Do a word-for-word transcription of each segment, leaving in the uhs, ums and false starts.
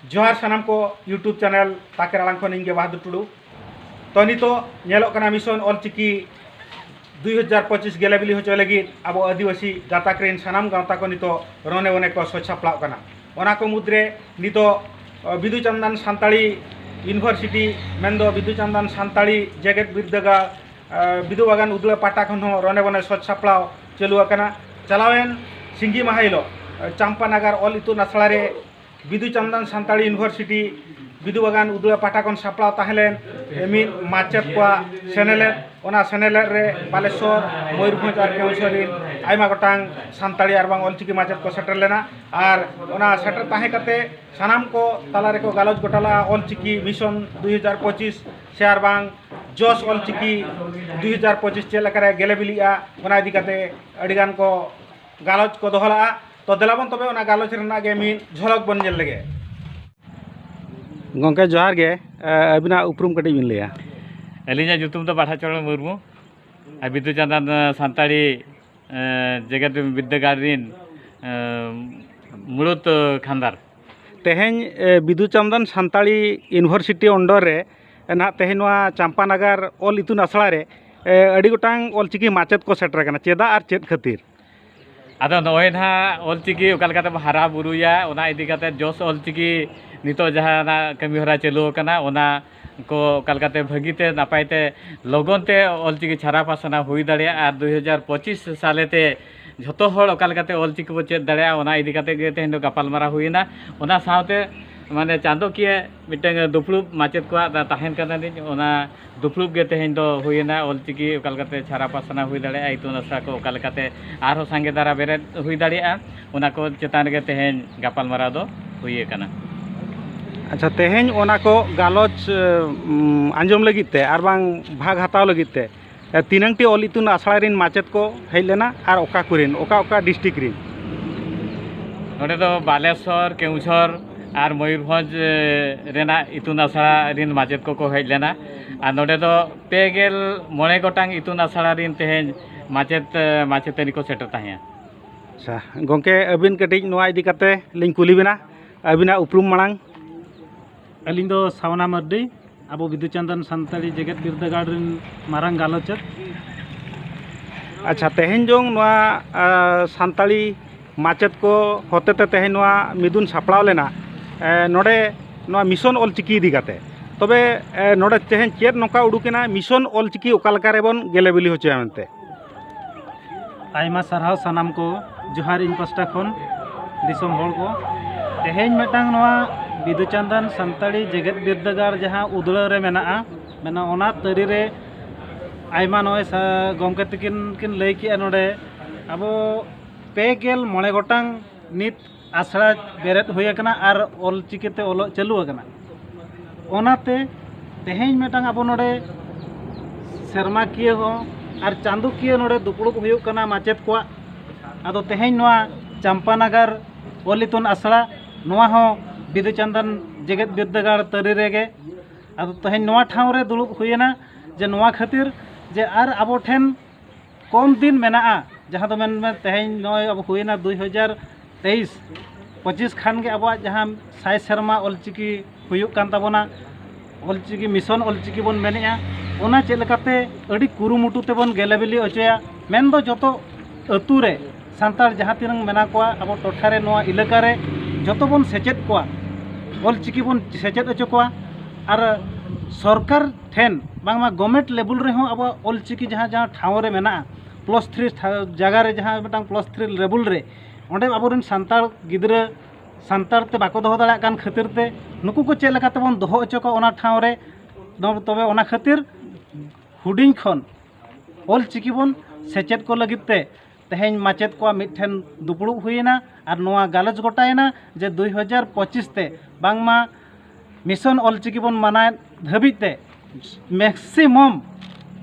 ᱡᱚᱦᱟᱨ ᱥᱟᱱᱟᱢ ᱠᱚ YouTube channel ᱛᱟᱠᱮᱨ ᱟᱲᱟᱝ ᱠᱷᱚᱱ ᱤᱧ ᱜᱮ ᱵᱟᱦᱟᱫᱩᱨ ᱴᱩᱰᱩ᱾ ᱛᱚ, ᱱᱤᱛᱚᱜ ᱧᱮᱞᱚᱜ ᱠᱟᱱᱟ mission ᱚᱞᱪᱤᱠᱤ ᱫᱩᱭ ᱦᱟᱡᱟᱨ ᱯᱚᱸᱪᱤᱥ ᱜᱮᱞᱮ ᱵᱤᱞᱤ ᱦᱚᱪᱚᱭ ᱞᱟᱹᱜᱤᱫ ᱟᱵᱚ ᱟᱹᱫᱤᱵᱟᱹᱥᱤ ᱜᱟᱛᱟᱠ ᱨᱮᱱ ᱥᱟᱱᱟᱢ ᱜᱟᱶᱛᱟ ᱠᱚ ᱱᱤᱛᱚᱜ ᱨᱚᱱᱮ ᱵᱚᱱᱮ ᱠᱚ ᱥᱟᱹᱛ ᱥᱟᱯᱲᱟᱣ ᱠᱟᱱᱟ᱾ ᱚᱱᱟ ᱠᱚ ᱢᱩᱫᱽᱨᱮ ᱱᱤᱛᱚᱜ, ᱚ, ᱵᱤᱫᱩ ᱪᱟᱸᱫᱟᱱ ᱥᱟᱱᱛᱟᱲᱤ University, ᱢᱮᱱᱫᱚ ᱵᱤᱫᱩ ᱪᱟᱸᱫᱟᱱ ᱥᱟᱱᱛᱟᱲᱤ ᱡᱮᱜᱮᱛ ᱵᱤᱨᱫᱟᱹᱜᱟᱲ, ᱚ, ᱵᱤᱫᱩ ᱵᱟᱜᱟᱱ ᱩᱫᱽᱲᱟ ᱯᱟᱦᱴᱟ ᱠᱷᱚᱱ ᱦᱚᱸ ᱨᱚᱱᱮ ᱵᱚᱱᱮ ᱥᱟᱹᱛ ᱥᱟᱯᱲᱟᱣ ᱪᱟᱹᱞᱩ ᱟᱠᱟᱱᱟ᱾ ᱪᱟᱞᱟᱣᱮᱱ ᱥᱤᱸᱜᱤ ᱢᱟᱦᱟ ᱦᱤᱞᱳᱜ, ᱚ, ᱪᱟᱢᱯᱟ ᱱᱟᱜᱟᱨ ᱚᱞ ᱤᱛᱩᱱ ᱟᱥᱲᱟ ᱨᱮ ᱵᱤᱫᱩ ᱪᱟᱸᱫᱟᱱ ᱥᱟᱱᱛᱟᱲᱤ University ᱵᱤᱫᱩ ᱵᱟᱜᱟᱱ ᱩᱫᱽᱲᱟ ᱯᱟᱦᱴᱟ ᱠᱷᱚᱱ ᱥᱟᱯᱲᱟᱣ ᱛᱟᱦᱮᱸ ᱞᱮᱱ ᱢᱤᱫ ᱢᱟᱪᱮᱛ ᱠᱚᱣᱟᱜ ᱥᱮᱱᱮᱞᱮᱫ, ᱚᱱᱟ ᱥᱮᱱᱮᱞᱮᱫ ᱨᱮ ᱵᱟᱞᱮᱥᱚᱨ, ᱢᱚᱭᱩᱨᱵᱷᱚᱸᱡᱽ ᱟᱨ ᱠᱮᱣᱚᱱᱡᱷᱚᱨ ᱨᱤᱱ ᱟᱭᱢᱟ ᱜᱚᱴᱟᱝ ᱥᱟᱱᱛᱟᱲᱤ ᱟᱨ ᱵᱟᱝ ᱚᱞᱪᱤᱠᱤ ᱢᱟᱪᱮᱛ ᱠᱚ ᱥᱮᱴᱮᱨ ᱞᱮᱱᱟ᱾ ᱟᱨ ᱚᱱᱟ ᱥᱮᱴᱮᱨ ᱛᱟᱦᱮᱸ ᱠᱟᱛᱮ ᱥᱟᱱᱟᱢ ᱠᱚ ᱛᱟᱞᱟ ᱨᱮᱠᱚ ᱜᱟᱞᱚᱪ ᱜᱚᱴᱟ ᱞᱮᱫᱼᱟ ᱚᱞᱪᱤᱠᱤ mission ᱫᱩᱭ ᱦᱟᱡᱟᱨ ᱯᱚᱸᱪᱤᱥ ᱥᱮ ᱟᱨ ᱵᱟᱝ ᱡᱚᱥ ᱚᱞᱪᱤᱠᱤ ᱫᱩᱭ ᱦᱟᱡᱟᱨ ᱯᱚᱸᱪᱤᱥ ᱪᱮᱫ ᱞᱮᱠᱟᱨᱮ ᱜᱮᱞᱮ ᱵᱤᱞᱤᱜᱼᱟ, ᱚᱱᱟ ᱤᱫᱤ ᱠᱟᱛᱮ ᱟᱹᱰᱤᱜᱟᱱ ᱠᱚ ᱜᱟᱞᱚᱪ ᱠᱚ ᱫᱚᱦᱚ ᱞᱮᱫᱼᱟ᱾ ᱛᱚ, ᱫᱮᱞᱟ ᱵᱚᱱ ᱛᱚᱵᱮ ᱚᱱᱟ ᱜᱟᱞᱚᱪ ᱨᱮᱱᱟᱜ ᱜᱮ ᱢᱤᱫ ᱡᱷᱚᱞᱚᱠ ᱵᱚᱱ ᱧᱮᱞ ᱞᱮᱜᱮ᱾ ᱜᱚᱢᱠᱮ, ᱡᱚᱦᱟᱨ ᱜᱮ᱾ ᱮ, ᱟᱹᱵᱤᱱᱟᱜ ᱩᱯᱨᱩᱢ ᱠᱟᱹᱴᱤᱡ ᱵᱤᱱ ᱞᱟᱹᱭᱟ? ᱟᱹᱞᱤᱧᱟᱜ ᱧᱩᱛᱩᱢ ᱫᱚ ᱵᱟᱲᱦᱟᱪᱚᱨᱚᱬ ᱢᱩᱨᱢᱩ᱾ ᱟᱨ ᱵᱤᱫᱩ ᱪᱟᱸᱫᱟᱱ, ᱮ, ᱥᱟᱱᱛᱟᱲᱤ, ᱮ, ᱡᱮᱜᱮᱛ ᱵᱤᱨᱫᱟᱹᱜᱟᱲ ᱨᱤᱱ, ᱮ, ᱢᱩᱲᱩᱫ, ᱮ, ᱠᱷᱟᱱᱫᱟᱨ᱾ ᱛᱮᱦᱮᱧ, ᱮ, ᱵᱤᱫᱩ ᱪᱟᱸᱫᱟᱱ ᱥᱟᱱᱛᱟᱲᱤ University under ᱨᱮ, ᱮ, ᱱᱟᱦᱟᱜ ᱛᱮᱦᱮᱧ ᱱᱚᱣᱟ ᱪᱟᱢᱯᱟ ᱱᱟᱜᱟᱨ ᱚᱞ ᱤᱛᱩᱱ ᱟᱥᱲᱟ ᱨᱮ, ᱮ, ᱟᱹᱰᱤ ᱜᱚᱴᱟᱝ ᱚᱞᱪᱤᱠᱤ ᱢᱟᱪᱮᱛ ᱠᱚ ᱥᱮᱴᱮᱨ ᱟᱠᱟᱱᱟ᱾ ᱪᱮᱫᱟᱜ ᱟᱨ ᱪᱮᱫ ᱠᱷᱟᱹᱛᱤᱨ? ᱟᱫᱚ ᱱᱚᱜᱼᱚᱭ ᱱᱟᱦᱟᱜ ᱚᱞᱪᱤᱠᱤ ᱚᱠᱟ ᱞᱮᱠᱟᱛᱮ ᱵᱚ ᱦᱟᱨᱟ ᱵᱩᱨᱩᱭᱟ, ᱚᱱᱟ ᱤᱫᱤ ᱠᱟᱛᱮ ᱡᱚᱥ ᱚᱞᱪᱤᱠᱤ ᱱᱤᱛᱚᱜ ᱡᱟᱦᱟᱱᱟᱜ ᱠᱟᱹᱢᱤ ᱦᱚᱨᱟ ᱪᱟᱹᱞᱩ ᱟᱠᱟᱱᱟ, ᱚᱱᱟ ᱠᱚ ᱚᱠᱟ ᱞᱮᱠᱟᱛᱮ ᱵᱷᱟᱹᱜᱤ ᱛᱮ ᱱᱟᱯᱟᱭ ᱛᱮ ᱞᱚᱜᱚᱱ ᱛᱮ ᱚᱞᱪᱤᱠᱤ ᱪᱷᱟᱨᱟ ᱯᱟᱥᱱᱟᱣ ᱦᱩᱭ ᱫᱟᱲᱮᱭᱟᱜᱼᱟ ᱟᱨ ᱫᱩᱭ ᱦᱟᱡᱟᱨ ᱯᱚᱸᱪᱤᱥ ᱥᱟᱞᱮ ᱛᱮ ᱡᱷᱚᱛᱚ ᱦᱚᱲ ᱚᱠᱟ ᱞᱮᱠᱟᱛᱮ ᱚᱞᱪᱤᱠᱤ ᱵᱚ ᱪᱮᱫ ᱫᱟᱲᱮᱭᱟᱜᱼᱟ, ᱚᱱᱟ ᱤᱫᱤ ᱠᱟᱛᱮ ᱜᱮ ᱛᱮᱦᱮᱧ ᱫᱚ ᱜᱟᱯᱟᱞᱢᱟᱨᱟᱣ ᱦᱩᱭᱮᱱᱟ᱾ ᱚᱱᱟ ᱥᱟᱶᱛᱮ ᱢᱟᱱᱮ ᱪᱟᱸᱫᱚᱠᱤᱭᱟᱹ ᱢᱤᱫᱴᱟᱝ ᱫᱩᱯᱲᱩᱵ ᱢᱟᱪᱮᱛ ᱠᱚᱣᱟᱜ ᱫᱟ-, ᱛᱟᱦᱮᱱ ᱠᱟᱱᱟ ᱞᱤᱧ, ᱚᱱᱟ ᱫᱩᱯᱲᱩᱵ ᱜᱮ ᱛᱮᱦᱮᱧ ᱫᱚ ᱦᱩᱭᱮᱱᱟ᱾ ᱚᱞᱪᱤᱠᱤ ᱚᱠᱟ ᱞᱮᱠᱟᱛᱮ ᱪᱷᱟᱨᱟ ᱯᱟᱥᱱᱟᱣ ᱦᱩᱭ ᱫᱟᱲᱮᱭᱟᱜᱼᱟ, ᱤᱛᱩᱱ ᱟᱥᱲᱟ ᱠᱚ ᱚᱠᱟ ᱞᱮᱠᱟᱛᱮ ᱟᱨᱦᱚᱸ ᱥᱟᱸᱜᱮ ᱫᱷᱟᱨᱟ ᱵᱮᱨᱮᱫ ᱦᱩᱭ ᱫᱟᱲᱮᱭᱟᱜᱼᱟ, ᱚᱱᱟ ᱠᱚ ᱪᱮᱛᱟᱱ ᱨᱮᱜᱮ ᱛᱮᱦᱮᱧ ᱜᱟᱯᱟᱞᱢᱟᱨᱟᱣ ᱫᱚ ᱦᱩᱭ ᱟᱠᱟᱱᱟ᱾ ᱟᱪᱪᱷᱟ, ᱛᱮᱦᱮᱧ ᱚᱱᱟ ᱠᱚ ᱜᱟᱞᱚᱪ, ᱮ, ᱩᱢ, ᱟᱸᱡᱚᱢ ᱞᱟᱹᱜᱤᱫ ᱛᱮ ᱟᱨ ᱵᱟᱝ ᱵᱷᱟᱜᱽ ᱦᱟᱛᱟᱣ ᱞᱟᱹᱜᱤᱫ ᱛᱮ, ᱮ, ᱛᱤᱱᱟᱹᱝ ᱴᱤ ᱚᱞ ᱤᱛᱩᱱ ᱟᱥᱲᱟ ᱨᱤᱱ ᱢᱟᱪᱮᱛ ᱠᱚ ᱦᱮᱡ ᱞᱮᱱᱟ ᱟᱨ ᱚᱠᱟ ᱠᱚᱨᱮᱱ, ᱚᱠᱟ ᱚᱠᱟ district ᱨᱤᱱ? ᱱᱚᱰᱮ ᱫᱚ ᱵᱟᱞᱮᱥᱚᱨ, ᱠᱮᱣᱩᱡᱷᱚᱨ ᱟᱨ ᱢᱚᱭᱩᱨᱵᱷᱚᱸᱡᱽ, ᱮ, ᱨᱮᱱᱟᱜ ᱤᱛᱩᱱ ᱟᱥᱲᱟ ᱨᱤᱱ ᱢᱟᱪᱮᱛ ᱠᱚᱠᱚ ᱦᱮᱡ ᱞᱮᱱᱟ᱾ ᱟᱨ ᱱᱚᱰᱮ ᱫᱚ ᱯᱮ ᱜᱮᱞ ᱢᱚᱬᱮ ᱜᱚᱴᱟᱝ ᱤᱛᱩᱱ ᱟᱥᱲᱟ ᱨᱤᱱ ᱛᱮᱦᱮᱧ ᱢᱟᱪᱮᱛ, ᱮ, ᱢᱟᱪᱮᱛᱟᱹᱱᱤ ᱠᱚ ᱥᱮᱴᱮᱨ ᱛᱟᱦᱮᱸᱭᱟ᱾ ᱟᱪᱪᱷᱟ, ᱜᱚᱢᱠᱮ, ᱟᱹᱵᱤᱱ ᱠᱟᱹᱴᱤᱡ ᱱᱚᱣᱟ ᱤᱫᱤ ᱠᱟᱛᱮ ᱞᱤᱧ ᱠᱩᱞᱤ ᱵᱮᱱᱟ, ᱟᱹᱵᱤᱱᱟᱜ ᱩᱯᱨᱩᱢ ᱢᱟᱲᱟᱝ᱾ ᱟᱹᱞᱤᱧ ᱫᱚ ᱥᱟᱣᱱᱟ ᱢᱟᱹᱨᱰᱤ, ᱟᱵᱚ ᱵᱤᱫᱩ ᱪᱟᱸᱫᱟᱱ ᱥᱟᱱᱛᱟᱲᱤ ᱡᱮᱜᱮᱛ ᱵᱤᱨᱫᱟᱹᱜᱟᱲ ᱨᱮᱱ ᱢᱟᱨᱟᱝ ᱜᱟᱞᱚᱪᱮᱫ᱾ ᱟᱪᱪᱷᱟ, ᱛᱮᱦᱮᱧ ᱡᱚᱝ ᱱᱚᱣᱟ, ᱟ, ᱥᱟᱱᱛᱟᱲᱤ ᱢᱟᱪᱮᱫ ᱠᱚ ᱦᱚᱛᱮᱛᱮ ᱛᱮᱦᱮᱧ ᱱᱚᱣᱟ ᱢᱤᱫᱩᱱ ᱥᱟᱯᱲᱟᱣ ᱞᱮᱱᱟ, ᱮ, ᱱᱚᱰᱮ ᱱᱚᱣᱟ ᱢᱤᱥᱚᱱ ᱚᱞᱪᱤᱠᱤ ᱤᱫᱤ ᱠᱟᱛᱮ᱾ ᱛᱚᱵᱮ, ᱮ, ᱱᱚᱰᱮ ᱛᱮᱦᱮᱧ ᱪᱮᱫ ᱱᱚᱝᱠᱟ ᱩᱰᱩᱠᱮᱱᱟ, ᱢᱤᱥᱚᱱ ᱚᱞᱪᱤᱠᱤ ᱚᱠᱟ ᱞᱮᱠᱟ ᱨᱮᱵᱚᱱ ᱜᱮᱞᱮ ᱵᱤᱞᱤ ᱦᱚᱪᱚᱭᱟ ᱢᱮᱱᱛᱮ? ᱟᱭᱢᱟ ᱥᱟᱨᱦᱟᱣ ᱥᱟᱱᱟᱢ ᱠᱚ, ᱡᱚᱦᱟᱨ ᱤᱧ ᱯᱟᱥᱴᱟ ᱠᱷᱚᱱ ᱫᱤᱥᱚᱢ ᱦᱚᱲ ᱠᱚ᱾ ᱛᱮᱦᱮᱧ ᱢᱤᱫᱴᱟᱝ ᱱᱚᱣᱟ ᱵᱤᱫᱩ ᱪᱟᱸᱫᱟᱱ ᱥᱟᱱᱛᱟᱲᱤ ᱡᱮᱜᱮᱛ ᱵᱤᱨᱫᱟᱹᱜᱟᱲ ᱡᱟᱦᱟᱸ ᱩᱫᱽᱲᱟᱹ ᱨᱮ ᱢᱮᱱᱟᱜᱼᱟ, ᱢᱮᱱᱟᱜᱼᱟ, ᱚᱱᱟ ᱛᱟᱹᱨᱤ ᱨᱮ ᱟᱭᱢᱟ ᱱᱚᱜᱼᱚᱭ ᱥᱟ-, ᱜᱚᱢᱠᱮ ᱛᱟᱹᱠᱤᱱ ᱠᱤᱱ ᱞᱟᱹᱭ ᱠᱮᱜᱼᱟ, ᱱᱚᱰᱮ ᱟᱵᱚ ᱯᱮ ᱜᱮᱞ ᱢᱚᱬᱮ ᱜᱚᱴᱟᱝ ᱱᱤᱛ ᱟᱥᱲᱟ ᱵᱮᱨᱮᱫ ᱦᱩᱭ ᱟᱠᱟᱱᱟ ᱟᱨ ᱚᱞᱪᱤᱠᱤ ᱛᱮ ᱚᱞᱚᱜ ᱪᱟᱹᱞᱩ ᱟᱠᱟᱱᱟ᱾ ᱚᱱᱟᱛᱮ ᱛᱮᱦᱮᱧ ᱢᱤᱫᱴᱟᱝ ᱟᱵᱚ ᱱᱚᱰᱮ ᱥᱮᱨᱢᱟᱠᱤᱭᱟᱹ ᱦᱚᱸ ᱟᱨ ᱪᱟᱸᱫᱳᱠᱤᱭᱟᱹ ᱱᱚᱰᱮ ᱫᱩᱯᱲᱩᱵ ᱦᱩᱭᱩᱜ ᱠᱟᱱᱟ ᱢᱟᱪᱮᱫ ᱠᱚᱣᱟᱜ᱾ ᱟᱫᱚ ᱛᱮᱦᱮᱧ ᱱᱚᱣᱟ ᱪᱟᱢᱯᱟᱱᱟᱜᱟᱨ ᱚᱞ ᱤᱛᱩᱱ ᱟᱥᱲᱟ, ᱱᱚᱣᱟ ᱦᱚᱸ ᱵᱤᱫᱩ ᱪᱟᱸᱫᱟᱱ ᱡᱮᱜᱮᱛ ᱵᱤᱨᱫᱟᱹᱜᱟᱲ ᱛᱟᱹᱨᱤ ᱨᱮᱜᱮ᱾ ᱟᱫᱚ ᱛᱮᱦᱮᱧ ᱱᱚᱣᱟ ᱴᱷᱟᱶ ᱨᱮ ᱫᱩᱲᱩᱵ ᱦᱩᱭᱮᱱᱟ ᱡᱮ ᱱᱚᱣᱟ ᱠᱷᱟᱹᱛᱤᱨ ᱡᱮ ᱟᱨ ᱟᱵᱚ ᱴᱷᱮᱱ ᱠᱚᱢ ᱫᱤᱱ ᱢᱮᱱᱟᱜᱼᱟ, ᱡᱟᱦᱟᱸ ᱫᱚ ᱢᱮᱱ ᱢᱮ ᱛᱮᱦᱮᱧ ᱱᱚᱜᱼᱚᱭ ᱟᱵᱚ ᱦᱩᱭᱮᱱᱟ ᱫᱩᱭ ᱦᱟᱡᱟᱨ ᱛᱮᱭᱤᱥ, ᱯᱚᱸᱪᱤᱥ ᱠᱷᱟᱱ ᱜᱮ ᱟᱵᱚᱣᱟᱜ ᱡᱟᱦᱟᱸ ᱥᱟᱭ ᱥᱮᱨᱢᱟ ᱚᱞᱪᱤᱠᱤ ᱦᱩᱭᱩᱜ ᱠᱟᱱ ᱛᱟᱵᱚᱱᱟ, ᱚᱞᱪᱤᱠᱤ ᱢᱤᱥᱚᱱ ᱚᱞᱪᱤᱠᱤ ᱵᱚᱱ ᱢᱮᱱᱮᱜᱼᱟ, ᱚᱱᱟ ᱪᱮᱫ ᱞᱮᱠᱟᱛᱮ ᱟᱹᱰᱤ ᱠᱩᱨᱩᱢᱩᱴᱩ ᱛᱮᱵᱚᱱ ᱜᱮᱞᱮ ᱵᱤᱞᱤ ᱦᱚᱪᱚᱭᱟ, ᱢᱮᱱᱫᱚ ᱡᱚᱛᱚ ᱟᱹᱛᱩ ᱨᱮ ᱥᱟᱱᱛᱟᱲ ᱡᱟᱦᱟᱸ ᱛᱤᱱᱟᱹᱝ ᱢᱮᱱᱟᱜ ᱠᱚᱣᱟ ᱟᱵᱚ ᱴᱚᱴᱷᱟ ᱨᱮ, ᱱᱚᱣᱟ ᱮᱞᱟᱠᱟ ᱨᱮ ᱡᱚᱛᱚ ᱵᱚᱱ ᱥᱮᱪᱮᱫ ᱠᱚᱣᱟ, ᱚᱞᱪᱤᱠᱤ ᱵᱚᱱ ᱥᱮᱪᱮᱫ ᱦᱚᱪᱚ ᱠᱚᱣᱟ᱾ ᱟᱨ ᱥᱚᱨᱠᱟᱨ ᱴᱷᱮᱱ ᱵᱟᱝᱢᱟ ᱜᱚᱵᱷᱢᱮᱱᱴ ᱞᱮᱵᱮᱞ ᱨᱮᱦᱚᱸ ᱟᱵᱚᱣᱟᱜ ᱚᱞᱪᱤᱠᱤ ᱡᱟᱦᱟᱸ ᱡᱟᱦᱟᱸ ᱴᱷᱟᱶ ᱨᱮ ᱢᱮᱱᱟᱜᱼᱟ, ᱯᱞᱟᱥ ᱛᱷᱨᱤ ᱡᱟᱭᱜᱟ ᱨᱮ ᱡᱟᱦᱟᱸ ᱢᱤᱫᱴᱟᱝ ᱯᱞᱟᱥ ᱛᱷᱨᱤ ᱞᱮᱵᱮᱞ ᱨᱮ, ᱚᱸᱰᱮ ᱟᱵᱚᱨᱮᱱ ᱥᱟᱱᱛᱟᱲ ᱜᱤᱫᱽᱨᱟᱹ ᱥᱟᱱᱛᱟᱲ ᱛᱮ ᱵᱟᱠᱚ ᱫᱚᱦᱚ ᱫᱟᱲᱮᱭᱟᱜ ᱠᱟᱱ ᱠᱷᱟᱹᱛᱤᱨ ᱛᱮ ᱱᱩᱠᱩ ᱠᱚ ᱪᱮᱫ ᱞᱮᱠᱟ ᱛᱮᱵᱚᱱ ᱫᱚᱦᱚ ᱦᱚᱪᱚ ᱠᱚᱣᱟ ᱚᱱᱟ ᱴᱷᱟᱶ ᱨᱮ᱾ ᱱᱚ-, ᱛᱚᱵᱮ ᱚᱱᱟ ᱠᱷᱟᱹᱛᱤᱨ ᱦᱩᱰᱤᱧ ᱠᱷᱚᱱ ᱚᱞᱪᱤᱠᱤ ᱵᱚᱱ ᱥᱮᱪᱮᱫ ᱠᱚ ᱞᱟᱹᱜᱤᱫ ᱛᱮ ᱛᱮᱦᱮᱧ ᱢᱟᱪᱮᱫ ᱠᱚᱣᱟᱜ ᱢᱤᱫᱴᱷᱮᱱ ᱫᱩᱯᱲᱩᱵ ᱦᱩᱭᱮᱱᱟ ᱟᱨ ᱱᱚᱣᱟ ᱜᱟᱞᱚᱪ ᱜᱚᱴᱟᱭᱮᱱᱟ ᱡᱮ ᱫᱩᱭ ᱦᱟᱡᱟᱨ ᱯᱚᱸᱪᱤᱥ ᱛᱮ ᱵᱟᱝᱢᱟ ᱢᱤᱥᱚᱱ ᱚᱞᱪᱤᱠᱤ ᱵᱚᱱ ᱢᱟᱱᱟᱣᱮᱫ ᱫᱷᱟᱹᱵᱤᱡ ᱛᱮ ᱢᱮᱠᱥᱤᱢᱟᱢ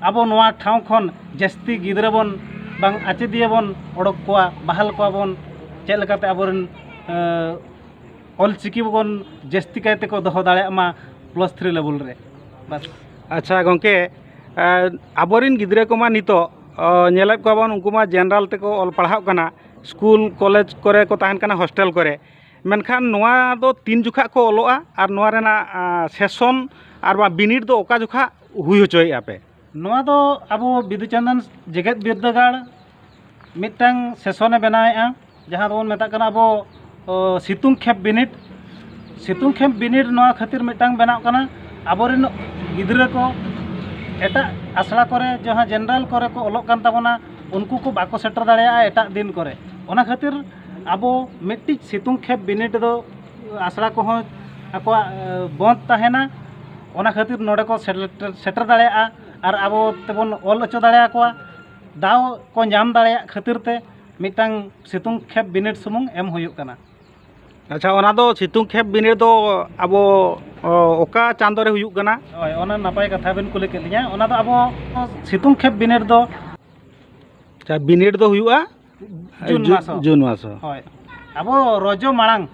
ᱟᱵᱚ ᱱᱚᱣᱟ ᱴᱷᱟᱶ ᱠᱷᱚᱱ ᱡᱟᱹᱥᱛᱤ ᱜᱤᱫᱽᱨᱟᱹ ᱵᱚᱱ ᱵᱟᱝ ᱟᱪᱮᱫᱤᱭᱟᱹ ᱵᱚᱱ ᱚᱰᱚᱠ ᱠᱚᱣᱟ, ᱵᱟᱦᱟᱞ ᱠᱚᱣᱟ ᱵᱚᱱ, ᱪᱮᱫ ᱞᱮᱠᱟᱛᱮ ᱟᱵᱚᱨᱮᱱ, ᱮ, ᱚᱞᱪᱤᱠᱤ ᱵᱚᱱ ᱡᱟᱹᱥᱛᱤ ᱠᱟᱭ ᱛᱮᱠᱚ ᱫᱚᱦᱚ ᱫᱟᱲᱮᱭᱟᱜ ᱢᱟ ᱯᱞᱟᱥ ᱛᱷᱨᱤ ᱞᱮᱵᱮᱞ ᱨᱮ᱾ ᱵᱟᱥ᱾ ᱟᱪᱪᱷᱟ ᱜᱚᱢᱠᱮ, ᱮ, ᱟᱵᱚᱨᱮᱱ ᱜᱤᱫᱽᱨᱟᱹ ᱠᱚᱢᱟ ᱱᱤᱛᱚᱜ, ᱚ, ᱧᱮᱞᱮᱫ ᱠᱚᱣᱟ ᱵᱚᱱ, ᱩᱱᱠᱩ ᱢᱟ ᱡᱮᱱᱟᱨᱟᱞ ᱛᱮᱠᱚ ᱚᱞ ᱯᱟᱲᱦᱟᱜ ᱠᱟᱱᱟ, ᱥᱠᱩᱞ ᱠᱚᱞᱮᱡᱽ ᱠᱚᱨᱮ ᱠᱚ ᱛᱟᱦᱮᱱ ᱠᱟᱱᱟ, ᱦᱳᱥᱴᱮᱞ ᱠᱚᱨᱮ᱾ ᱢᱮᱱᱠᱷᱟᱱ ᱱᱚᱣᱟ ᱫᱚ ᱛᱤᱱ ᱡᱚᱠᱷᱟ ᱠᱚ ᱚᱞᱚᱜᱼᱟ ᱟᱨ ᱱᱚᱣᱟ ᱨᱮᱱᱟᱜ, ᱟ, ᱥᱮᱥᱚᱱ ᱟᱨ ᱵᱟᱝ ᱵᱤᱱᱤᱰ ᱫᱚ ᱚᱠᱟ ᱡᱚᱠᱷᱟ ᱦᱩᱭ ᱦᱚᱪᱚᱭᱮᱫᱼᱟ ᱯᱮ? ᱱᱚᱣᱟ ᱫᱚ ᱟᱵᱚ ᱵᱤᱫᱩ ᱪᱟᱸᱫᱟᱱ ᱡᱮᱜᱮᱛ ᱵᱤᱨᱫᱟᱹᱜᱟᱲ ᱢᱤᱫᱴᱟᱝ ᱥᱮᱥᱚᱱᱮ ᱵᱮᱱᱟᱣᱮᱫᱼᱟ, ᱡᱟᱦᱟᱸ ᱫᱚᱵᱚᱱ ᱢᱮᱛᱟᱜ ᱠᱟᱱᱟ ᱟᱵᱚ, ᱚ, ᱥᱤᱛᱩᱝ ᱠᱷᱮᱯ ᱵᱤᱱᱤᱰ᱾ ᱥᱤᱛᱩᱝ ᱠᱷᱮᱯ ᱵᱤᱱᱤᱰ ᱱᱚᱣᱟ ᱠᱷᱟᱹᱛᱤᱨ ᱢᱤᱫᱴᱟᱝ ᱵᱮᱱᱟᱜ ᱠᱟᱱᱟ, ᱟᱵᱚᱨᱮᱱ ᱜᱤᱫᱽᱨᱟᱹ ᱠᱚ ᱮᱴᱟᱜ ᱟᱥᱲᱟ ᱠᱚᱨᱮ, ᱡᱟᱦᱟᱸ ᱡᱮᱱᱟᱨᱮᱞ ᱠᱚᱨᱮ ᱠᱚ ᱚᱞᱚᱜ ᱠᱟᱱ ᱛᱟᱵᱚᱱᱟ, ᱩᱱᱠᱩ ᱠᱚ ᱵᱟᱠᱚ ᱥᱮᱴᱮᱨ ᱫᱟᱲᱮᱭᱟᱜᱼᱟ ᱮᱴᱟᱜ ᱫᱤᱱ ᱠᱚᱨᱮ᱾ ᱚᱱᱟ ᱠᱷᱟᱹᱛᱤᱨ ᱟᱵᱚ ᱢᱤᱫᱴᱤᱡ ᱥᱤᱛᱩᱝ ᱠᱷᱮᱯ ᱵᱤᱱᱤᱰ ᱫᱚ ᱟᱥᱲᱟ ᱠᱚᱦᱚᱸ ᱟᱠᱚᱣᱟᱜ, ᱮ, ᱵᱚᱱᱫ ᱛᱟᱦᱮᱱᱟ᱾ ᱚᱱᱟ ᱠᱷᱟᱹᱛᱤᱨ ᱱᱚᱰᱮ ᱠᱚ ᱥᱮᱴᱮᱨ, ᱥᱮᱴᱮᱨ ᱫᱟᱲᱮᱭᱟᱜᱼᱟ ᱟᱨ ᱟᱵᱚ ᱛᱮᱵᱚᱱ ᱚᱞ ᱦᱚᱪᱚ ᱫᱟᱲᱮᱭᱟᱠᱚᱣᱟ, ᱫᱟᱣ ᱠᱚ ᱧᱟᱢ ᱫᱟᱲᱮᱭᱟᱜ ᱠᱷᱟᱹᱛᱤᱨ ᱛᱮ ᱢᱤᱫᱴᱟᱝ ᱥᱤᱛᱩᱝ ᱠᱷᱮᱯ ᱵᱤᱱᱤᱰ ᱥᱩᱢᱩᱝ ᱮᱢ ᱦᱩᱭᱩᱜ ᱠᱟᱱᱟ᱾ ᱟᱪᱪᱷᱟ, ᱚᱱᱟ ᱫᱚ ᱥᱤᱛᱩᱝ ᱠᱷᱮᱯ ᱵᱤᱱᱤᱰ ᱫᱚ ᱟᱵᱚ, ᱚ, ᱚᱠᱟ ᱪᱟᱸᱫᱳ ᱨᱮ ᱦᱩᱭᱩᱜ ᱠᱟᱱᱟ? ᱦᱳᱭ, ᱚᱱᱟ ᱱᱟᱯᱟᱭ ᱠᱟᱛᱷᱟ ᱵᱮᱱ ᱠᱩᱞᱤ ᱠᱮᱫ ᱞᱤᱧᱟ᱾ ᱚᱱᱟ ᱫᱚ ᱟᱵᱚ ᱥᱤᱛᱩᱝ ᱠᱷᱮᱯ ᱵᱤᱱᱤᱰ ᱫᱚ ᱟᱪᱪᱷᱟ, ᱵᱤᱱᱤᱰ ᱫᱚ ᱦᱩᱭᱩᱜᱼᱟ ᱡᱩᱱ ᱡᱩ-, ᱢᱟᱥ ᱦᱚᱸ᱾ ᱡᱩᱱ ᱢᱟᱥ ᱦᱚᱸ᱾ ᱦᱳᱭ, ᱟᱵᱚ ᱨᱚᱡᱚ ᱢᱟᱲᱟᱝ᱾